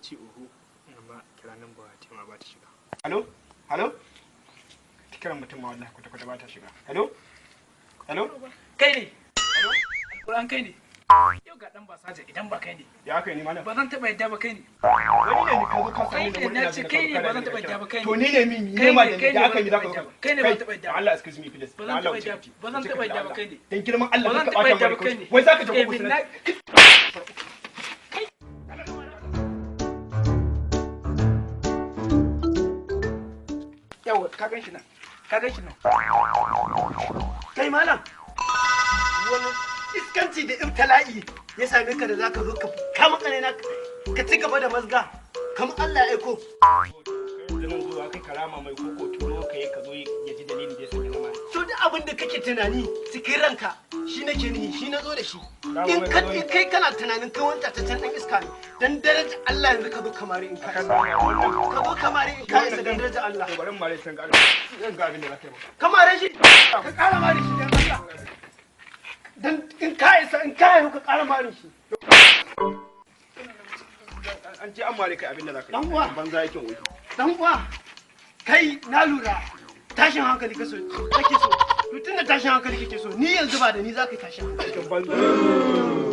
bacci oho, amma kira nan ba ce ma ba ta shiga. Hello, hello, kiran mutum ma wallahi kwata kwata ba ta shiga. Hello, hello. Kai ne? Alquran kai ne? Yau ga dan basaja idan ba kai ne. Ya kai ne malam? Ba zan taba yadda ba kai ne. Wani ne ka zo ka Kai sani da ne, wani na ina ce jin kai ne, ka ba zan kana taɓa yadda ba kai ne. To ni ne mi Kai ne ma ne, da kai ni ne, da aka yi ba zaka zan zo taɓa yadda ba. Kai ne, ba zan taɓa yadda ba. Allah, excuse me please. Ba zan Allah, taɓa yadda wuce. ba zan taɓa yadda ba kai ne. Dan girman Allah Ba zan ka taɓa bata yadda mara ba kai ne. kai. Wai zaka je Eh, ko billahi. Yawa, ka gan shi nan. Ka gan shi nan. Kai malam, wani iskanci da ibtila'i ya same ka da zaka zo ka kama kanina ka ci gaba da mazga kamar Allah ya aiko? Nan zuwa kai karama mai koko turo kai ka zo ya ji dalilin da ya sanya nama. To duk abin da kake tunani cikin ranka shi nake nihi, shi na zo da shi. Dama In mai ka zo in kai kana tunanin kai wanta ta can dan iska ne, dan daraja Allah yanzu ka zo kamar in ka isa. Ka zo kamar in ka isa dan daraja Allah. To bari mu mare san ga zan ga abin da zaka yi maka. Kamar shi, ka kara mare shi dan Allah. Dan in ka isa, in ka yi ka kara mare shi. An ce an mare kai abin da zaka yi. Dan uwa. Banza yakin wuri. Dan uwa, kai na lura tashin hankali ka so kake so. To tunda tashin hankali kake so, ni yanzu ba da ni zaka yi tashin hankali. Banza.